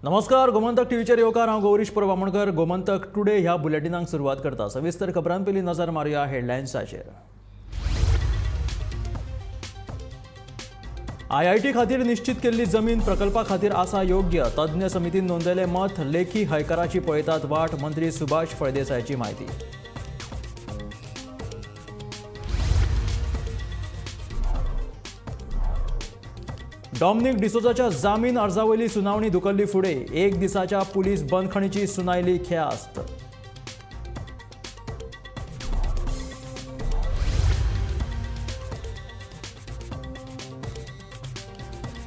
नमस्कार, गोमंतक टीव्हीचेर येवकार. हांव गौरीश परब आमोणकर. गोमंतक टुडे ह्या बुलेटिनाक सुरवात करता. सविस्तर खबरां पयलीं नजर मारुया हेडलायन्साचेर. आयआयटी खातीर निश्चित केल्ली जमीन प्रकल्पा खातीर आसा योग्य, तज्ञ समितीन नोंदयलें मत. लेखी हयकाराची पळयतात वाट, मंत्री सुभाष फळदेसायाची म्हायती. डॉमनिक डिसोजाच्या जामीन अर्जावयली सुनावणी धुकल्ली फुडें, एक दिसाच्या पुलीस बंदखणीची सुनायली ख्यास्त.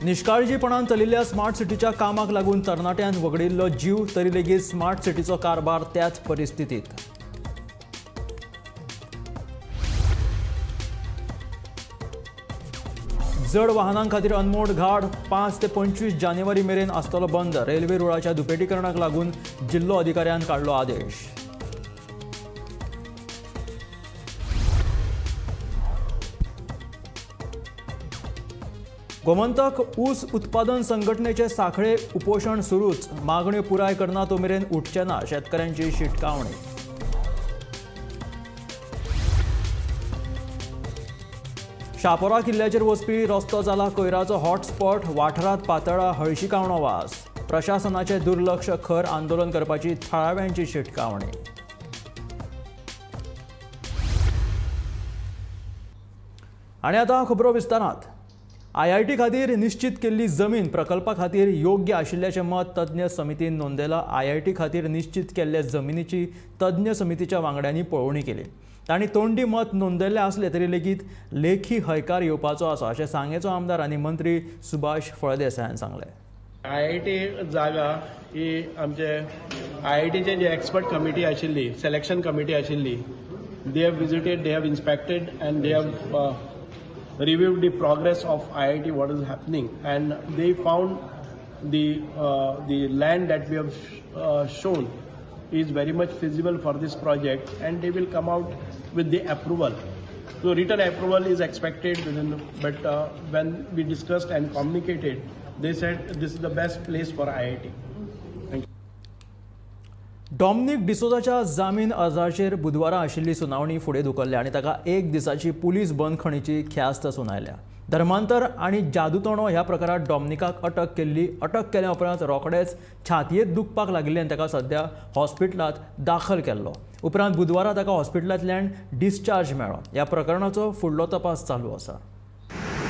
निष्काळजीपणान चलिल्ल्या स्मार्ट सिटीच्या कामाक लागून तरणाट्यान वगडिल्लो जीव, तरी लेगीत स्मार्ट सिटीचो कारभार त्याच परिस्थितीत. जड वाहनां खातीर अनमोड घाट 5 ते 25 जानेवारी मेरेन आसतलो बंद. रेल्वे रुळाच्या दुपेटीकरणाक लागून जिल्लो अधिकाऱ्यान काडलो आदेश. गोमंतक ऊस उत्पादन संघटनेचे साखळे उपोशण सुरूच, मागण्यो पुराय करना तो मेरेन उठचे ना, शेतकऱ्यांची शिटकावणी. शापोरा किल्ल्याचेर वचपी रस्तो जाला कोयराचो हॉटस्पॉट, वाठारांत पातळा हळशिकावणो वास. प्रशासनाचें दुर्लक्ष, खर आंदोलन करपाची थळाव्यांची शिटकावणी. आनी आतां खबरो विस्तारांत. आयआयटी खातीर निश्चित केल्ली जमीन प्रकल्पा खातीर योग्य आशिल्ल्याचें मत तज्ञ समितीन नोंदयलां. आयआयटी खातीर निश्चित केल्ले जमिनीची तज्ञ समितीच्या वांगड्यांनी पळोवणी केली. तांणी तोंडी मत नोंदयल्लें आसलें तरी लेगीत लेखी हयकार येवपाचो आसा, अशें सांगेचो आमदार आनी मंत्री सुभाष फळदेसायान सांगलें. आयआयटी जागा ही आमचे आयआयटीचे जे एक्सपर्ट कमिटी आशिल्ली, सिलेक्शन कमिटी आशिल्ली, they have visited, they have inspected and they have reviewed the progress of IIT, what is happening, and they found the land that we have shown is very much feasible for this project, and they will come out with the approval. So written approval is expected within, but when we discussed and communicated, they said this is the best place for IIT. Thank you. Dominic डिसोजाच्या जामीन अर्जाचेर बुधवारा आशिल्ली सुनावणी फुडें धुकल्ल्या आनी ताका एक दिसाची पुलीस बंदखणीची ख्यास्त सुनायल्या. धर्मांतर आनी जादूतोणो ह्या प्रकारात डॉमनिकाक अटक केल्ली. अटक केल्या उपरांत रोखडेच छातयेंत दुखपाक लागिल्ले आनी ताका सद्या हॉस्पिटलांत दाखल केल्लो. उपरांत बुधवारा ताका हॉस्पिटलांतल्यान डिस्चार्ज मेळ्ळो. ह्या प्रकरणाचो फुडलो तपास चालू आसा.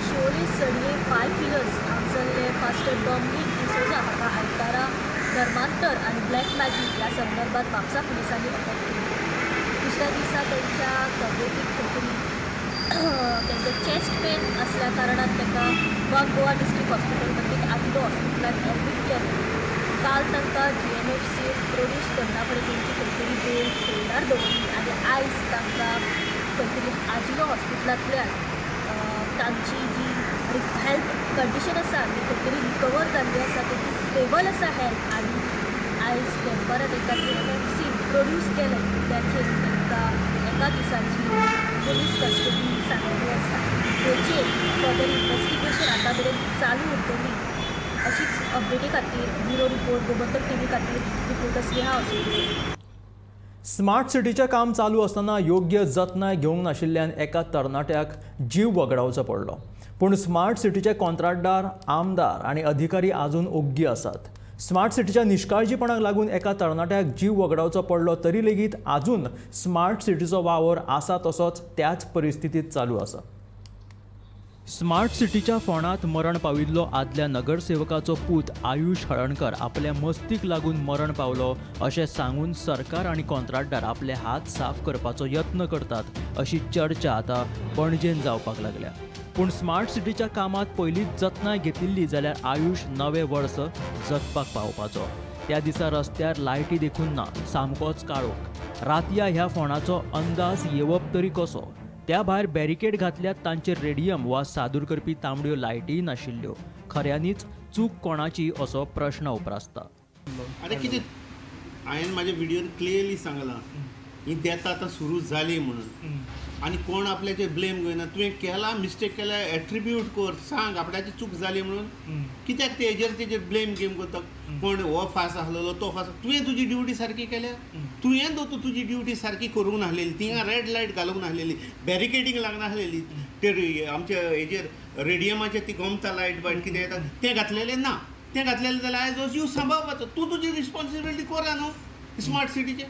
शिवोली सडये 5 पिलर्स हांगसरले पास्टर डॉमनिक डिसोजा हाका आयतारा धर्मांतर आनी ब्लॅक मॅजीक ह्या संदर्भात म्हापसा पुलिसांनी अटक केली. दुसऱ्या दिसा त्यांच्या तब्येतीक खंय त्यांचं चेस्ट पेन असल्या कारणान ताका नॉर्थ गोवा डिस्ट्रिक्ट हॉस्पिटल म्हणजे आजिलो हॉस्पिटलांत एडमीट केलें. काल तांकां GMFC produce करना फुडें तेंची खंय तरी बेल होल्डार दवरली आनी आयज तांकां खंय तरी आजिलो हॉस्पिटलांतल्यान तांची जी हेल्थ कंडिशन आसा ती खंय तरी रिकवर जाल्ली आसा, तेंची स्टेबल आसा हेल्थ, आनी आयज दनपारां तांकां GMFC produce केलें. त्याचेर तांकां एका दिसाची पुलीस कस्टडी सांगिल्ली आसा. तेचेर फर्दर इन्वेस्टिगेशन आतां मेरेन चालू उरतली. अशीच अपडेटी खातीर ब्युरो रिपोर्ट, गोमंतक टीव्ही खातीर रिपोर्टर स्नेहा हॉस्पिटल. स्मार्ट सिटीचें काम चालू आसतना योग्य जतनाय घेवंक नाशिल्ल्यान एका तरणाट्याक जीव वगडावचो पडलो. पूण स्मार्ट सिटीचे कॉन्ट्राक्टदार, आमदार आनी अधिकारी आजून ओग्गी आसात. स्मार्ट सिटीच्या निष्काळजीपणाक लागून एका तरणाट्याक जीव वगडावचो पडलो तरी लेगीत आजून स्मार्ट सिटीचो वावर आसा तसोच त्याच परिस्थितीत चालू आसा. स्मार्ट सिटीच्या फोंडांत मरण पाविल्लो आदल्या नगरसेवकाचो पूत आयुष हळणकर आपल्या मस्तीक लागून मरण पावलो अशें सांगून सरकार आनी कॉन्ट्राक्टदार आपले हात साफ करपाचो यत्न करतात अशी चर्चा आतां पणजेन जावपाक लागल्या. पूण स्मार्ट सिटीच्या कामांत पयलींच जतनाय घेतिल्ली जाल्यार आयुष नवें वर्स जगपाक पावपाचो. त्या दिसा रस्त्यार लायटी देखून ना, सामकोच काळोख. रातया ह्या फोंडाचो अंदाज येवप तरी कसो? त्या भायर बॅरिकेड घातल्यात तांचेर रेडियम वा सादूर करपी तांबड्यो लायटीय नाशिल्ल्यो. खऱ्यांनीच चूक कोणाची असो प्रश्न उप्रासता. आतां कितें हांवें म्हाज्या व्हिडियोन क्लियरली सांगलां ही देता आतां सुरू जाली म्हणून आनी कोण आपल्याचेर ब्लेम घेयना. तुवें केला मिस्टेक केल्या, एट्रिब्यूट कर, सांग आपल्याची चूक जाली म्हणून. कित्याक तेजेर तेजेर ब्लेम गेम करता? कोण हो फास आसलेलो तो फास. तुवें तुजी ड्युटी सारकी केल्या? तुवें तो तुजी ड्युटी सारकी करूंक नासलेली. थिंगा रेड लायट घालूंक नासलेली, बॅरिकेडींग लागनासलेली, ते आमच्या हेजेर रेडियमाचेर ती गोमता लायट बायट कितें येता तें घातलेलें ना. तें घातलेलें जाल्यार आयज हो जीव सांबाळपाचो. तूं तुजी रिस्पॉन्सिबिलिटी करा न्हू स्मार्ट सिटीचें.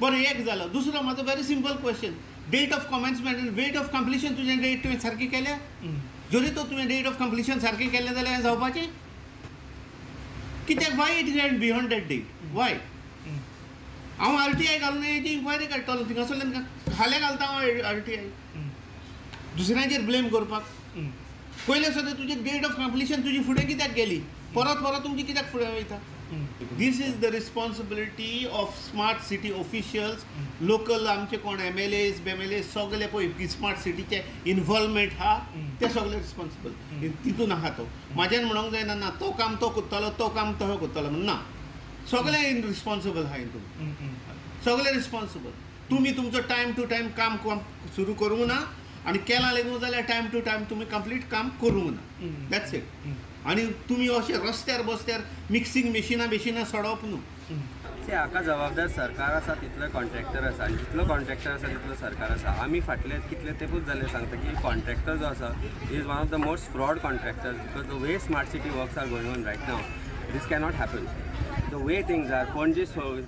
बरें, एक जालो. दुसरो म्हाजो very simple question, date of commencement आनी डेट ऑफ कंप्लिशन तुजें डेट तुवें सारकी केल्या? जरी तो तुवें डेट ऑफ कंप्लिशन सारकें केलें जाल्यार जावपाचें कित्याक? Why it went beyond that date? Why? हांव RTI घालून हेजी इन्क्वायरी काडटलो. थिंगासरल्यान खाल्या घालता हांव RTI दुसऱ्यांचेर ब्लेम करपाक. पयलें सुद्दां तुजी डेट ऑफ कंप्लिशन तुजी फुडें कित्याक गेली? परत परत तुमची कित्याक फुडें वयता? This is the responsibility of smart city officials, local आमचे कोण MLAs BMLAs सगळे पळय स्मार्ट सिटीचे इन्वॉल्वमेंट आहा ते सगळे रिस्पॉन्सिबल तितून आहा. तो म्हाज्यान म्हणूंक जायना ना तो काम तो करतलो, तो काम तो करतलो म्हणून ना. सगळे रिस्पॉन्सिबल आहा हितून, सगळे रिस्पॉन्सिबल. तुमी तुमचो टायम टू टायम काम सुरू करूंक ना आनी केलां लेगून जाल्यार टायम टू टायम तुमी कंप्लीट काम करूंक ना. That's it. आनी तुमी अशें रस्त्यार बसत्यार मिक्सिंग मशिनां बिशिनां सोडप न्हू. हाका जबाबदार सरकार आसा, तितलो कॉन्ट्रॅक्टर आसा, आनी जितलो कॉन्ट्रॅक्टर आसा तितलो सरकार आसा. आमी फाटले कितले तेंपूच जाले सांगता की कॉन्ट्रॅक्टर जो आसा is one of the most fraud contractors, because the way smart city works are going on right now this cannot happen. The way things are, Panaji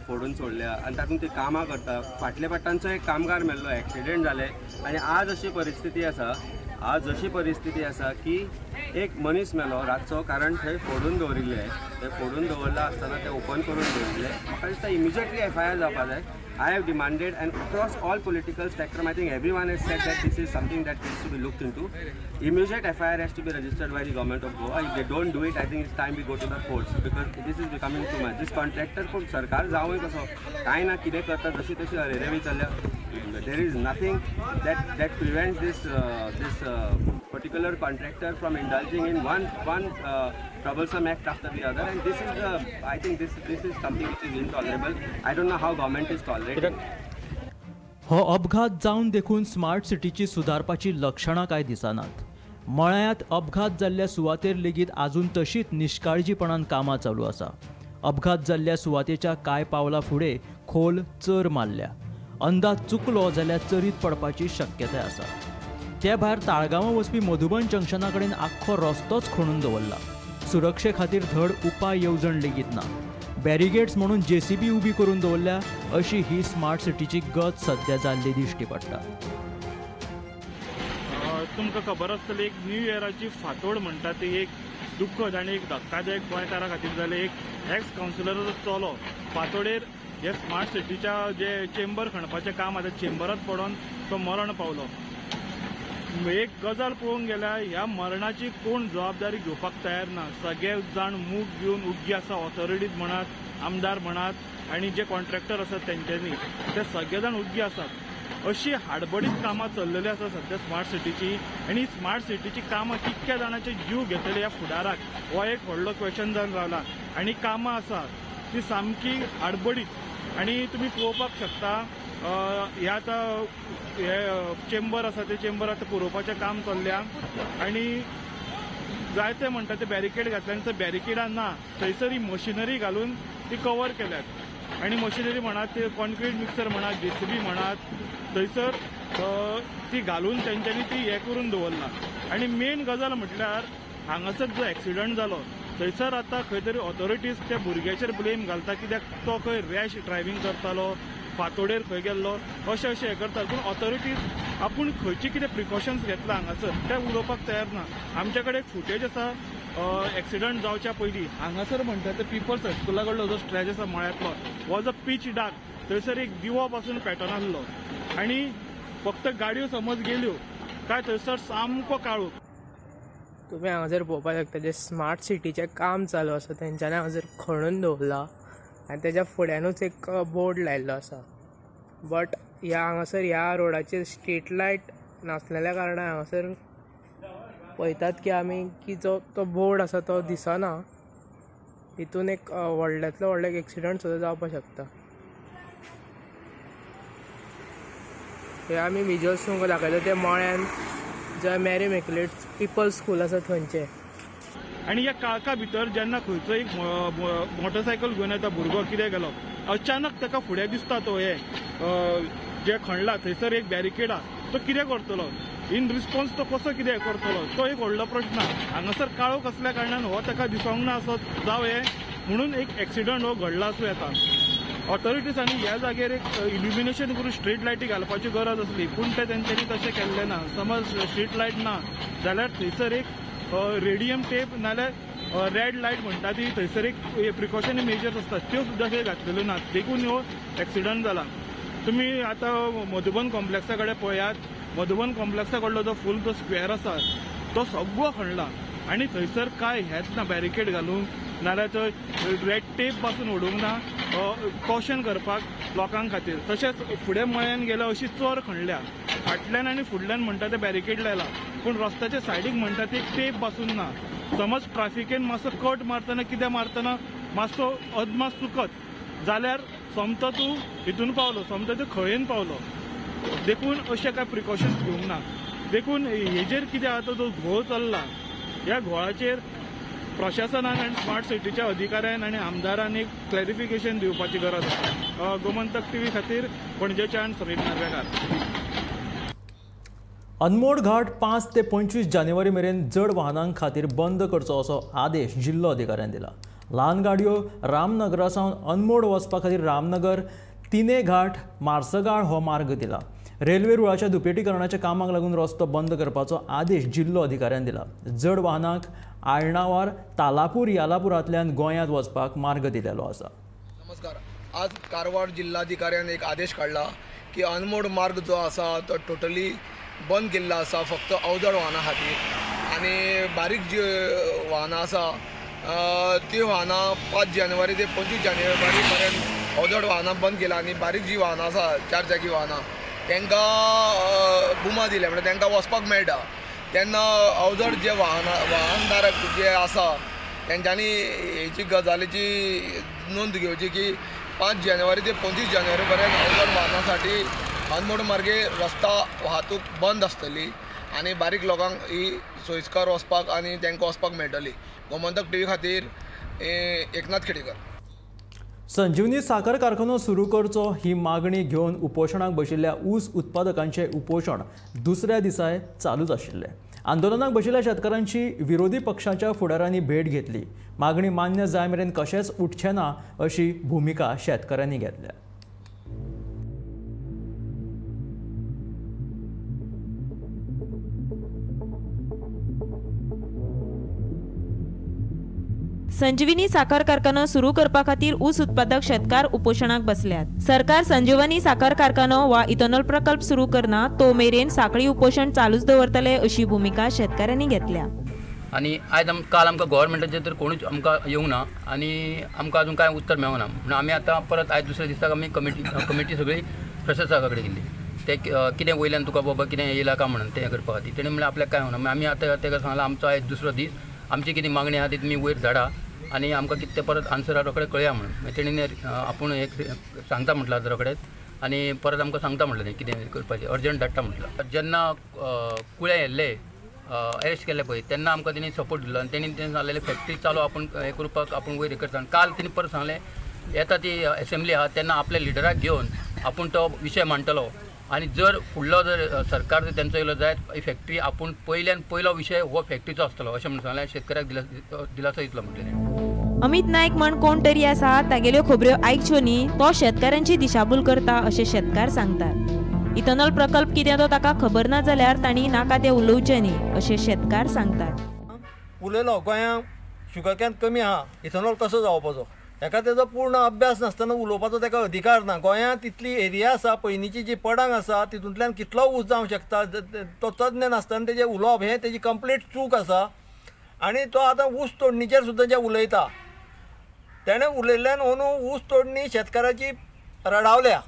फोडून सोडल्या आनी तातूंत ती कामां करता. फाटल्या फाटल्यानचो एक कामगार मेल्लो, एक्सिडेंट जाले आनी आज अशी परिस्थिती आसा, आज अशी परिस्थिती आसा की एक मनीस मेलो रातचो, कारण थंय फोडून दवरिल्ले. ते फोडून दवरला आसतना ते ओपन करून दवरिल्ले. म्हाका दिसता इमिजिएटली FIR जावपा जाय. I have demanded and across all political spectrum I think everyone has said that this is something that needs to be looked into. Immediate FIR has to be registered by the government of Goa. If they don't do it, I think it's time we go to the courts, because this is becoming too much. This contractor पूण सरकार जावूय कसो कांय ना कितें करता, जशी तशी अरेरेवी चल्ल्या. There is nothing that prevents this this particular contractor from indulging in one troublesome act after the other, and this is I think this is something which is intolerable. I don't know how government is tolerating. हो अपघात जावन देखून smart सिटीची सुदारपाची लक्षणां कांय दिसनात. मळ्यांत अपघात जाल्ल्या सुवातेर लेगीत आजून तशीच निष्काळजीपणान कामां चालू आसा. अपघात जाल्ल्या सुवातेच्या कांय पावलां फुडें खोल चर मारल्या. अंदाज चुकलो जाल्यार चरीत पडपाची शक्यताय आसा. ते भायर ताळगांवां वचपी मधुबन जंक्शना कडेन आख्खो रस्तोच खणून दवरला. सुरक्षे खातीर धड उपाय येवजण लेगीत ना. बॅरिगेड्स म्हणून JCB उबी करून दवरल्या. अशी ही स्मार्ट सिटीची गत सध्या जाल्ली दिश्टी पडटा. तुमकां खबर आसतली एक न्यू इयराची फांतोड म्हणटा ती एक दुख्खद आनी एक धक्कादायक गोंयकारां खातीर जालें. एक एक्स कावन्सिलराचो चलो फांतोडेर हे स्मार्ट सिटीच्या जे चेंबर खणपाचें काम आसा चेंबरात पडोन तो मरण पावलो. एक गजाल पळोवंक गेल्यार ह्या मरणाची कोण जबाबदारी घेवपाक तयार ना. सगळे जाण मूग घेवन उग्गी आसा, ऑथॉरिटीज म्हणात, आमदार म्हणात आनी जे कॉन्ट्रॅक्टर आसात तेंच्यांनी ते सगळे जाण उग्गी आसात. अशी हाडबडीत कामां चल्लेली आसा सध्या स्मार्ट सिटीची, आनी स्मार्ट सिटीची कामां कितक्या जाणांचे जीव घेतले ह्या फुडाराक हो एक व्हडलो क्वेश्चन जावन रावला. आनी कामां आसा ती सामकी आडबडीत, आनी तुमी पळोवपाक शकता हे आतां हे चेंबर आसा ते चेंबर आतां पुरोवपाचें काम चल्ल्या आनी जायते म्हणटा ते बॅरिकेड घातल्या आनी ते बॅरिकेडां ना, थंयसर ही मशिनरी घालून ती कवर केल्यात. आनी मशिनरी म्हणात, ते कॉन्क्रीट मिक्सर म्हणात, JCB म्हणात, थंयसर ती घालून तेंच्यांनी ती हें करून दवरला. आनी मेन गजाल म्हटल्यार हांगासर जो एक्सिडंट जालो थंयसर आतां खंय तरी ऑथॉरिटीज त्या भुरग्याचेर ब्लेम घालता, कित्याक तो खंय रॅश ड्रायव्हींग करतालो, फांतोडेर खंय गेल्लो, अशें अशें हें करतात. पूण ऑथॉरिटीज आपूण खंयची कितें प्रिकॉशन्स घेतला हांगासर तें उलोवपाक तयार ना. आमच्या कडेन एक फुटेज आसा एक्सिडंट जावच्या पयलीं हांगासर म्हणटा ते पिपल्स हायस्कुला कडलो जो स्ट्रेच आसा मळ्यांतलो was a pitch dark, थंयसर एक दिवो पासून पेटना आसलो आनी फक्त गाडयो समज गेल्यो काय थंयसर सामको काळोख. तुमी हांगासर पळोवपाक शकता जे स्मार्ट सिटीचें काम चालू आसा तेंच्यांनी हांगासर खणून दवरला आनी तेज्या फुड्यानूच एक बोर्ड लायिल्लो आसा. बट ह्या हांगासर ह्या रोडाचेर स्ट्रीट लायट नासलेल्या कारणान हांगासर पळयतात की आमी की जो तो बोर्ड आसा तो दिसना. हितून एक व्हडल्यांतलो व्हडलो एक एक्सिडंट सुद्दां जावपाक शकता. हे आमी विजुअल्स तुमकां दाखयता ते मळ्यान जंय मॅरी इमॅक्युलेट पीपल्स स्कूल आसा थंयचे. आनी ह्या काळखा भितर जेन्ना खंयचो एक मोटरसायकल घेवन येता भुरगो कितें गेलो, अचानक ताका फुडें दिसता तो हे जे खणला थंयसर एक बॅरिकेड आहा, तो कितें करतलो, इन रिस्पॉन्स तो कसो कितें करतलो, तो एक व्हडलो प्रश्न. हांगासर काळोख आसल्या कारणान हो ताका दिसोंक ना आसत जावं हे, म्हणून एक एक्सिडंट हो घडला आसूं येता. ऑथॉरिटीजांनी ह्या जाग्यार एक इल्युमिनेशन करून स्ट्रीट लायटी घालपाची गरज आसली, पूण ते तेंच्यांनी तशें केल्लें ना. समज स्ट्रीट लायट ना जाल्यार थंयसर एक रेडियम टेप नाल्यार रेड लायट म्हणटा ती थंयसर एक प्रिकॉशनरी मेजर्स आसतात त्यो सुद्दां थंय घातलेल्यो ना, देखून हो एक्सिडंट जाला. तुमी आतां मधुबन कॉम्प्लेक्सा कडेन पळयात, मधुबन कॉम्प्लेक्सा कडलो जो फूल जो स्क्वेअर आसा तो सगळो खणला आनी थंयसर कांय हेंच ना, बॅरिकेड घालूंक नाल्यार थंय रेड टेप पासून उडोवंक ना कॉशन करपाक लोकां खातीर. तशेंच फुडें मळ्यान गेल्यार अशी चोर खणल्या, फाटल्यान आनी फुडल्यान म्हणटा ते बॅरिकेड लायला, पूण रस्त्याच्या सायडीक म्हणटा ते एक टेप पासून ना. समज ट्राफिकेन मातसो कट मारतना कितें मारतना मातसो अदमास चुकत जाल्यार सोमतो तूं हितून पावलो, सोमतो तूं खळयेन पावलो. देखून अशें कांय प्रिकॉशन्स घेवंक ना. देखून हेजेर कितें आतां जो घोळ चल्ला ह्या घोळाचेर प्रशासनान आनी स्मार्ट सिटीच्या अधिकाऱ्यान आनी आमदारान एक क्लॅरिफिकेशन दिवपाची गरज आसा. गोमंतक टीव्ही खातीर पणजेच्यान समीप नार्वेकार. अनमोड घाट 5 ते 25 जानेवारी मेरेन जड वाहनां खातीर बंद करचो असो आदेश जिल्लो अधिकाऱ्यान दिला. ल्हान गाडयो रामनगरा सावन अनमोड वचपा खातीर रामनगर तिने घाट मार्सगाळ हो मार्ग दिला. रेल्वे रुळाच्या दुपेटीकरणाच्या कामाक लागून रस्तो बंद करपाचो आदेश जिल्लो अधिकाऱ्यान दिला. जड वाहनांक आळणावार तालापूर यालापुरांतल्यान गोंयांत वचपाक मार्ग दिलेलो आसा. नमस्कार. आज कारवार जिल्हाधिकाऱ्यान एक आदेश काडला की अनमोड मार्ग जो आसा तो टोटली बंद केल्लो आसा फक्त अवजड वाहनां खातीर आनी बारीक जी वाहनां आसा ती वाहनां 5 जानेवारी ते 25 जानेवारी पर्यंत अवजड वाहनां बंद केला आनी बारीक जी वाहनां आसा चार चाकी वाहनां तांकां बुमा दिल्या, म्हणल्यार तांकां वचपाक मेळटा. तेन्ना अवजड जे वाहनधारक जे आसा तेंच्यांनी हेची गजालीची नोंद घेवची की 5 जानेवारी ते 25 जानेवारी पर्यंत अवजड वाहनां साठी अनमोड मार्गे रस्ता वाहतूक बंद आसतली आनी बारीक लोकांक ही सोयीस्कर वचपाक आनी तांकां वचपाक मेळटली. गोमंतक टीव्ही खातीर एकनाथ खेडेकर. संजीवनी साखर कारखानो सुरू करचो ही मागणी घेवन उपोशणाक बशिल्ल्या ऊस उत्पादकांचे उपोशण दुसऱ्या दिसाय चालूच आशिल्लें. आंदोलनाक बशिल्ल्या शेतकारांची विरोधी पक्षाच्या फुडारांनी भेट घेतली. मागणी मान्य जाय मेरेन कशेंच उठचें ना अशी भुमिका शेतकारांनी घेतल्या. संजीवनी साखर कारखानो सुरू करपा खातीर ऊस उत्पादक शेतकार उपोशणाक बसल्यात. सरकार संजीवनी साखर कारखानो वा इथेनॉल प्रकल्प सुरू करना तो मेरेन साखळी उपोशण चालूच दवरतले अशी भुमिका शेतकारांनी घेतल्या. आनी आयज काल आमकां गव्हर्मेंटाचेर तर कोणूच आमकां येवंक ना आनी आमकां अजून कांय उत्तर मेळना म्हणून आमी आतां परत आयज दुसऱ्या दिसाक आमी कमिटी सगळी प्रशासका कडेन गेल्ली. ते कितें वयल्यान तुका बाबा कितें येयला काय म्हणून तें करपा खातीर तेणें म्हणल्यार आपल्याक कांय होना. आमी आतां ताका सांगलां आमचो आयज दुसरो दीस, आमची कितें मागणी आहा ती तुमी वयर धाडा आनी आमकां कितें परत आन्सर रोखडें कळया म्हणून. मागीर तेणें आपूण एक सांगता म्हटलां आतां रोखडेंच आनी परत आमकां सांगता म्हटलें तें कितें करपाचें अर्जंट धाडटा म्हटलां. जेन्ना कुळ्या येयल्ले अरेस्ट केल्ले पळय तेन्ना आमकां तेणी सपोर्ट दिलो आनी तेणी तें सांगलेलें फॅक्टरी चालू आपूण हें करपाक आपूण वयर करता. आनी काल तेणी परत सांगलें येता ती एसेंब्ली आहा तेन्ना आपल्या लिडराक घेवन आपूण तो विशय मांडटलो आनी जर फुडलो जर सरकार जर तेंचो येयलो जायत ही फॅक्टरी आपूण पयल्यान पयलो विशय हो फॅक्टरीचो आसतलो अशें म्हणून सांगलें. शेतकऱ्याक दिलासो दितलो म्हटलें. अमित नायक म्हण कोण तरी आसा तागेल्यो खबऱ्यो आयकच्यो न्ही, तो शेतकारांची दिशाभूल करता अशें शेतकार सांगतात. इथेनॉल प्रकल्प कितें तो ताका खबर ना जाल्यार तांणी नाका तें उलोवचें न्ही अशें शेतकार सांगतात. उलयलो गोंयांत शुगर can कमी आहा, इथेनॉल कसो जावपाचो ताका तेजो पूर्ण अभ्यास नासतना उलोवपाचो ताका अधिकार ना. गोंयांत इतली एरिया आसा, पयलींची जी पडंग आसा तितूंतल्यान कितलो ऊस जावंक शकता तो तज्ञ नासतना तेजें उलोवप हें तेजी कंप्लीट चूक आसा. आनी तो आतां ऊस तोडणीचेर सुद्दां जें उलयता तेणें उलयल्ल्यान अंदू ऊस तोडणी शेतकाराची रडावल्या.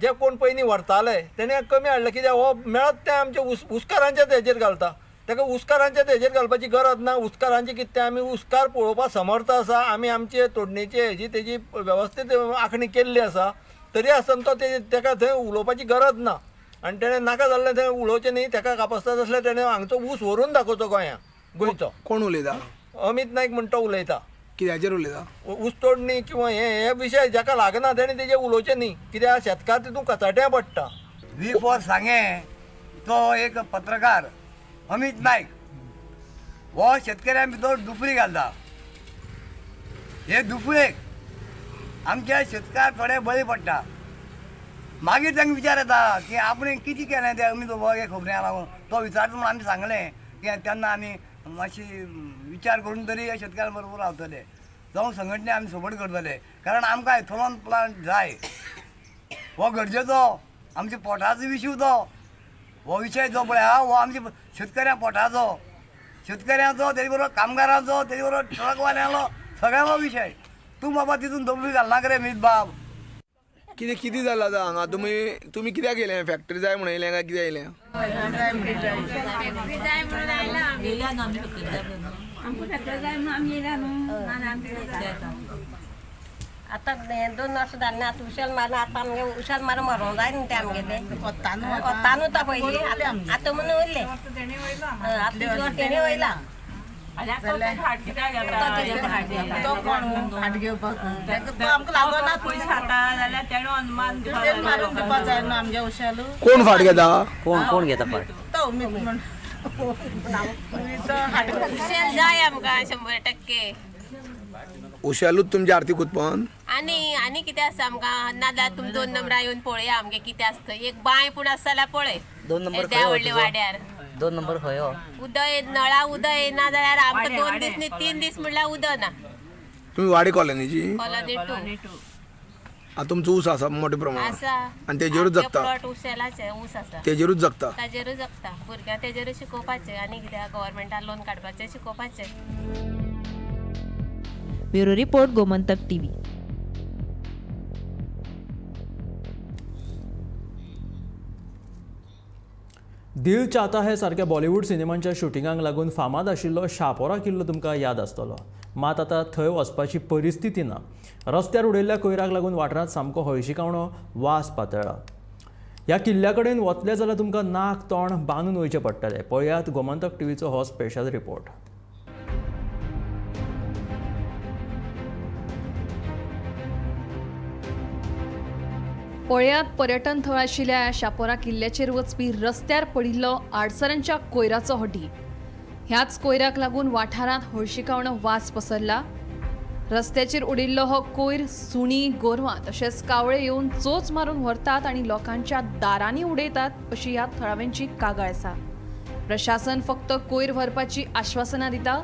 जे कोण पयलीं व्हरताले तेणें कमी हाडलें कित्याक हो मेळत तें आमच्या ऊसकारांच्याच हेजेर घालता. ताका ऊसकारांच्या हेजेर घालपाची गरज ना. ऊसकारांचे कितें आमी ऊसकार पळोवपाक समर्थ आसा, आमी आमचे तोडणेचे हेजी तेजी वेवस्थीत आंखणी केल्ली आसा, तरी आसतना तो ताका थंय उलोवपाची गरज ना. आनी तेणें नाका जाल्लें तें उलोवचें न्ही. तेका कापस्ताद आसल्यार तेणें हांगचो ऊस व्हरून दाखोवचो गोंयांत. गोंयचो कोण उलयता? अमित नायक म्हणटा उलयता. कित्याचेर उलयता? ऊस तोडणी किंवा हे विशय जाका लागना तेणें तेजेर उलोवचें न्ही, कित्याक शेतकार तितून कचाट्या पडटा. वी फॉर सांगें तो एक पत्रकार अमित नायक हो शेतकऱ्यां भितर दुफरी घालता. हे दुफरेक आमचे शेतकार थोडे बळी पडटा. मागीर तांकां विचार येता की आपणें कितें केलें तें अमित बाबा हे खबरेक लागून. तो विचारता म्हणून आमी सांगलें की तेन्ना आमी मातशी विचार करून तरी ह्या शेतकारां बरोबर रावतले, जावं संघटने आमी सपोर्ट करतले, कारण आमकां इथेनॉल प्लांट जाय. हो गरजेचो, आमच्या पोटाचो विशय तो. हो विशय जो पळय आहा हो आमच्या शेतकऱ्यां पोटाचो, शेतकऱ्यांचो, तेजे बरोबर कामगारांचो, तेजे बरोबर ट्रकवाल्यांलो, सगळ्यांचो विशय. तूं बाबा तितून दबली घालनाका रे अमित बाब. कितें कितें जालां आतां हांगा? तुमी कित्याक येयलें? फॅक्टरी जाय म्हणून येयलें काय कित्याक येयलें? आतां हें 2 वर्सां जालीं ना, आतां उशेल मारून आतां आमगे उशेल मारून मरोंक जाय न्हू तें आमगेलें. कोत्तानू आतां पयलीं, आतां म्हणून उरलें, आतां तेणें वयलां. कोण फाट घेता? कोण घेता फाट? उशेल जाय आमकां 100%. उशेलूच तुमचें आर्थीक उत्पन्न आनी आनी कितें आसा आमकां? नाजाल्यार तुमी 2 नंबरां येवन पळया आमगे कितें आसता. एक बांय पूण आसा जाल्यार पळय, 2 नंबर त्या व्हडल्या वाड्यार 2 नंबर खंय उदक नळा उदक येना जाल्यार आमकां 2 दीस न्ही 3 दीस म्हणल्यार उदक ना. तुमी वाडी कॉलनीची? कॉलनी 2. आतां तुमचो ऊस आसा मोठ्या प्रमाणात आसा आनी तेजेरूच जगता? प्लॉट उशेलाचे ऊस आसा, तेजेरूच जगता, ताजेरूच जगता. भुरग्यांक तेजेरूच शिकोवपाचें आनी कित्याक गव्हर्मेंटान लोन काडपाचें शिकोवपाचें. Bureau report, Gomantak TV. दिल चाहता है सारक्या बॉलिवूड सिनेमांच्या शुटिंगांक लागून फामाद आशिल्लो शापोरा किल्लो तुमकां याद आसतलो. मात आतां थंय वचपाची परिस्थिती ना. रस्त्यार उडयल्ल्या कोयराक लागून वाठारांत सामको हळशिकावणो वास पातळ्ळा. ह्या किल्ल्या कडेन वतले जाल्यार तुमकां नाक तोंड बांदून वयचें पडटलें. पळयात गोमंतक टीव्हीचो हो स्पेशल रिपोर्ट. पळयात पर्यटन थळ आशिल्ल्या शापोरा किल्ल्याचेर वचपी रस्त्यार पडिल्लो आडसरांच्या कोयराचो हड्डी. ह्याच कोयराक लागून वाठारांत हळशिकावणो वास पसरला. रस्त्याचेर उडिल्लो हो कोयर सुणी, गोरवां तशेंच कावळे येवन चोच मारून व्हरतात आनी लोकांच्या दारांनी उडयतात अशी ह्या थळाव्यांची कागाळ आसा. प्रशासन फक्त कोयर व्हरपाची आश्वासनां दिता,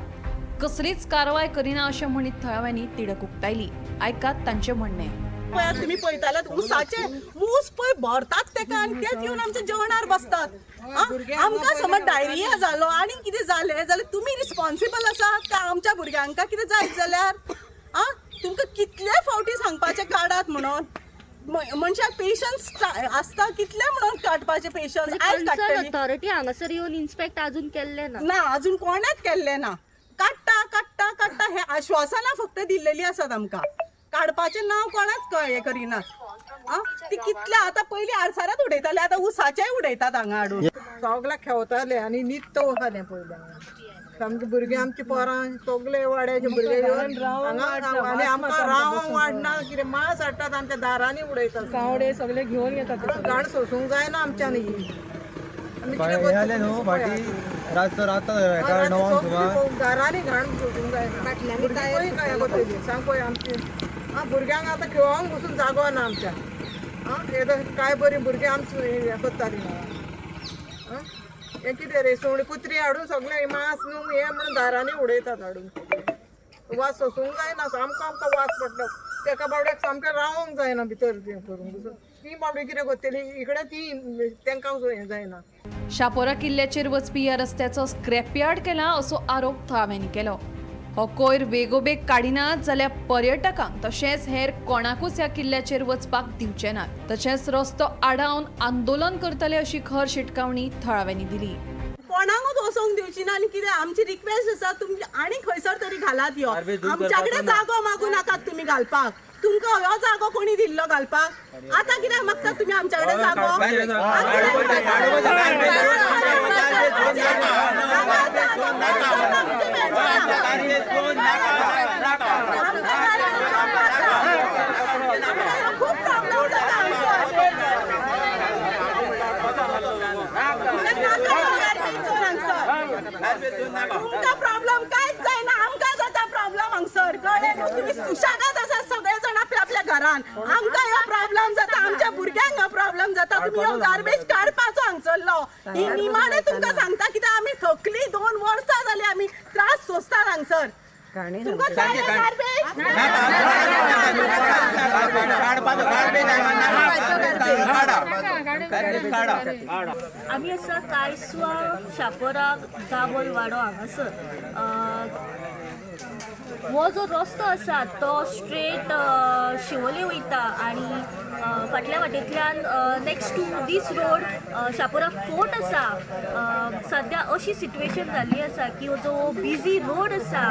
कसलीच कारवाय करिना अशें म्हणीत थळाव्यांनी तिडक उक्तायली. आयकात तांचें म्हणणें. पळयात तुमी पळयताल्यात ऊसाचे ऊस पळय भरतात तेका आनी तेच येवन आमच्या जेवणार बसतात. आमकां समज डायरिया जालो आनी कितें जालें जाल्यार तुमी रिस्पॉन्सिबल आसात काय आमच्या भुरग्यांक कितें जायत जाल्यार? आं, तुमकां कितले फावटी सांगपाचें काडात म्हणून? मनशाक पेशन्स आसता कितले म्हणून काडपाचें पेशन्स? आयज काडटली अथॉरिटी हांगासर येवन इन्स्पेक्ट अजून केल्लें ना? ना, अजून कोणेंच केल्लें ना. काडटा काडटा काडटा हें आश्वासनां फक्त दिल्लेलीं आसात आमकां, काडपाचें नांव कोणाच हें करिनात. आं, ती कितले आतां पयलीं आडसरांत उडयताले, आतां ऊसाचेय उडयतात हांगा हाडून. सगळ्याक खेवताले आनी नित्त वताले पयलीं हांगा. सामके भुरगे आमचे पोरां सगळे वाड्याचे भुरगे येवन हांगा आनी आमकां रावंक वाडना, कितें मांस हाडटात आमच्या दारांनी उडयतात, कावडे सगळे घेवन येतात. घाण सोसूंक जायना आमच्यानी. दारांनी घाण सोसूंक जायना. भुरगीं काय करतली सांग पळय आमची. आं, भुरग्यांक आतां खेळोंक बसून जागो ना आमच्या. आं, काय बरीं भुरगीं आमची हें करतालीं. आं, हें कितें रे सुणी कुत्री हाडून सगळें मांस न्हू हें म्हणून दारांनी उडयतात हाडून. वास सोसूंक जायना, सामको आमकां वास पडटा. तेका बावड्याक सामकें रावोंक जायना भितर तें करूंक. ती बावडी कितें करतली इकडे ती तेंकां हें जायना. शापोरा किल्ल्याचेर वचपी ह्या रस्त्याचो स्क्रॅपयार्ड केला असो आरोप थळाव्यांनी केलो. हो कोयर बेगोबेग काडिनात जाल्यार पर्यटकांक तशेंच हेर कोणाकूच ह्या किल्ल्याचेर वचपाक दिवचे नात. तशेंच रस्तो आडावन आंदोलन करतले अशी खर शिटकावणी थळाव्यांनी दिली. कोणाकूच वचोंक दिवची ना आनी कितें आमची रिक्वेस्ट आसा, तुमची आनी खंयसर तरी घालात यो, आमच्या कडेन जागो मागू नाकात तुमी घालपाक. तुमकां हो जागो कोणी दिल्लो घालपाक? आतां कित्याक मागता तुमी आमच्या कडेन जागो? खूब प्रॉब्लम जाता तुमकां प्रॉब्लम कांयच जायना, आमकां जाता प्रॉब्लम हांगसर, कळ्ळें न्हू? तुमी सुशेगाद आसा सगळे जाण आपल्या आपल्या घरान, आमकां ह्यो प्रॉब्लम जाता, आमच्या भुरग्यांक ह्यो प्रॉब्लम जाता. तुमी ह्यो गार्बेज काडपाचो हांगसरलो ही निमाणें तुमकां सांगता, कित्याक आमी थकली, 2 वर्सां जाली आमी त्रास सोंसतात हांगसर. तुमकां जाय गार्बेज? आमी आसा कायसवा शापोरा दाबोल वाडो हांगासर. हो जो रस्तो आसा तो स्ट्रेट शिवोले वयता आनी फाटल्या वाटेंतल्यान next to this road Chapora fort आसा. सद्या अशी सिट्युएशन जाल्ली आसा की जो बिजी रोड आसा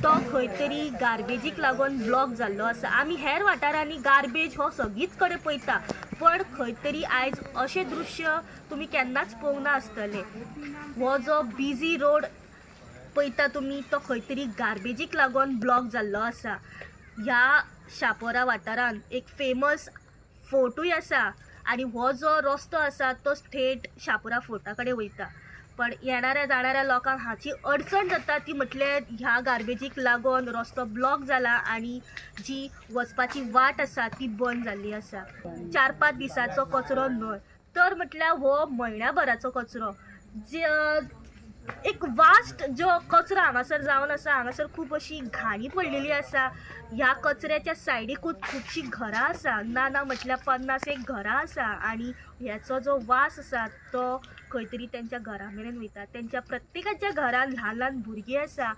तो खंय तरी गार्बेजीक लागून ब्लॉक जाल्लो आसा. आमी हेर वाठारांनी गार्बेज हो सगळीच कडेन पळयता, पण खंय तरी आयज अशें दृश्य तुमी केन्नाच पळोवंक ना आसतलें. हो जो बिजी रोड पळयता तुमी तो खंय तरी गार्बेजीक लागून ब्लॉक जाल्लो आसा. ह्या शापोरा वाठारांत एक फेमस फोर्टूय आसा आनी हो जो रस्तो आसा तो थेट शापोरा फोर्टा कडेन वयता, पण येणाऱ्या जाणाऱ्या लोकांक हाची अडचण जाता ती म्हटल्यार ह्या गार्बेजीक लागून रस्तो ब्लॉक जाला आनी जी वचपाची वाट आसा ती बंद जाल्ली आसा. 4-5 दिसांचो कचरो न्हय तर म्हटल्यार हो म्हयन्या भराचो कचरो, जे एक वास्ट जो कचरो हांगासर जावन आसा. हांगासर खूब अशी घाणी पडलेली आसा. ह्या कचऱ्याच्या सायडीकूच खुबशीं घरां आसा, ना ना म्हटल्यार 50 एक घरां आसा आनी ह्याचो जो वास आसा तो खंय तरी तेंच्या घरा मेरेन वयता. तेंच्या प्रत्येकाच्या घरान ल्हान ल्हान भुरगीं आसा.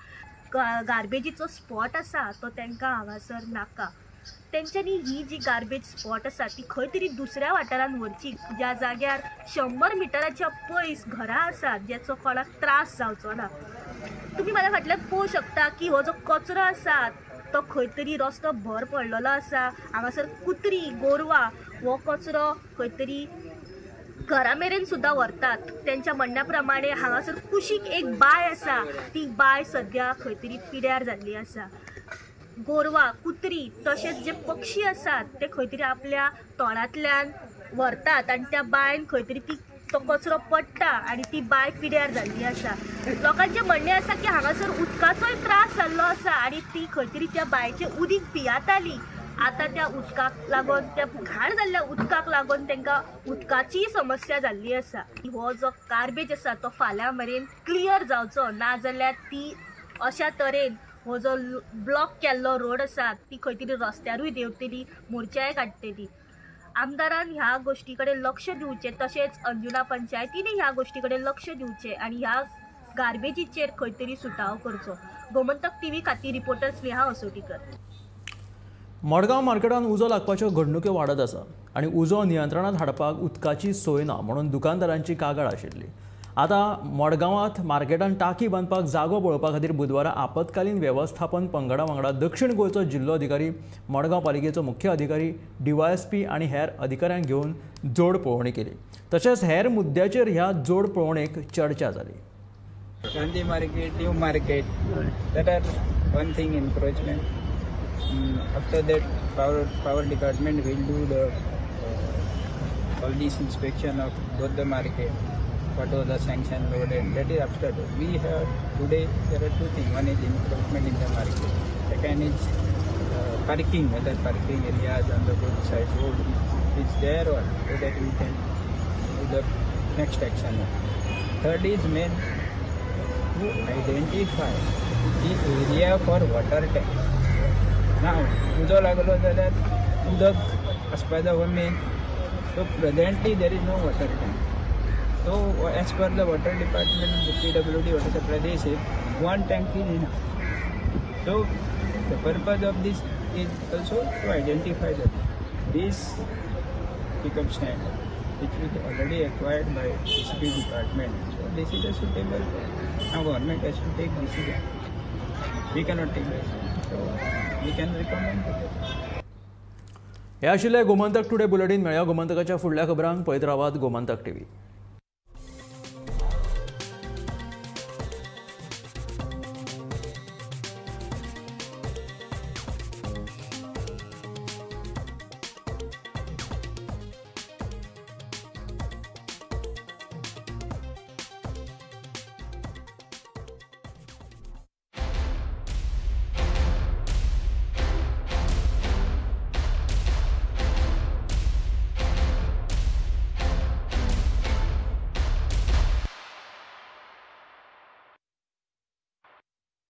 गार्बेजीचो स्पॉट आसा तो तेंकां हांगासर नाका. तेंच्यांनी ही जी गार्बेज स्पॉट आसा ती खंय तरी दुसऱ्या वाठारांत व्हरची, ज्या जाग्यार 100 मिटराच्या पयस घरां आसात, ज्याचो कोणाक त्रास जावचो ना. तुमी म्हाज्या फाटल्यान पळोवंक शकता की हो जो कचरो आसा तो खंय तरी रस्तो भर पडलेलो आसा. हांगासर कुत्री गोरवां हो कचरो खंय तरी घरा मेरेन सुद्दां व्हरतात. तेंच्या म्हणण्या प्रमाणे हांगासर कुशीक एक बांय आसा, ती बांय सद्या खंय तरी पिड्यार जाल्ली आसा. गोरवां कुत्री तशेंच जे पक्षी आसात ते खंय तरी आपल्या तोंडांतल्यान व्हरतात आनी त्या बांयन खंय तरी ती तो कचरो पडटा आनी ती बांय पिड्यार जाल्ली आसा. लोकांचें म्हणणें आसा की हांगासर उदकाचोय त्रास जाल्लो आसा आनी ती खंय तरी त्या बांयचें उदीक पियाताली. आतां त्या उदकाक लागून, त्या घाण जाल्ल्या उदकाक लागून तांकां उदकाचीय समस्या जाल्ली आसा. हो जो गार्बेज आसा तो फाल्यां मेरेन क्लियर जावचो ना जाल्यार ती अशा तरेन हो जो ब्लॉक केल्लो रोड आसा ती खंय तरी रस्त्यारूय देंवतली, मोर्चाय काडटली. आमदारान ह्या गोश्टी कडेन लक्ष दिवचें, तशेंच अंजुना पंचायतीनय ह्या गोश्टी कडेन लक्ष दिवचें आनी ह्या गार्बेजीचेर खंय तरी सुटावो करचो. गोमंतक टीव्ही खातीर रिपोर्टर स्नेहा असोटीकर. मडगांव मार्केटान उजो लागपाच्यो घडणुक्यो वाडत आसा आनी उजो नियंत्रणांत हाडपाक उदकाची सोय ना म्हणून दुकानदारांची कागाळ आशिल्ली. आतां मडगांवांत मार्केटान टाकी बांदपाक जागो पळोवपा खातीर बुधवारा आपत्कालीन वेवस्थापन पंगडा वांगडा दक्षिण गोंयचो जिल्लो अधिकारी, मडगांव पालिकेचो मुख्य अधिकारी, डीवायएसपी आनी हेर अधिकाऱ्यांक घेवन जोड पळोवणी केली. तशेंच हेर मुद्द्याचेर ह्या जोड पळोवणेक चर्चा जाली. Gandhi market, new market, that are one thing encroachment. After that, power department will do the all this inspection of both the market, what was the sanction loaded, that is after that. We have today, there are two things. One is encroachment in the market, second is parking, whether parking areas on the both side road is there or so that we can do the next action. Third is main to identify the area for water tank. Now, उजो लागलो जाल्यार उदक आसपा जाय हो main. So presently there is no water tank. So as per the water department, the PWD water supply, they say one tank is enough. So the purpose of this is also to identify that this pickup stand, which is already acquired by SP department. So this is a suitable. Now government has to take decision. We cannot take decision. So we can recommend to them. हे आशिल्लें Gomantak today bulletin. मेळया गोमंतकाच्या फुडल्या खबरांक. पळयत रावात Gomantak TV.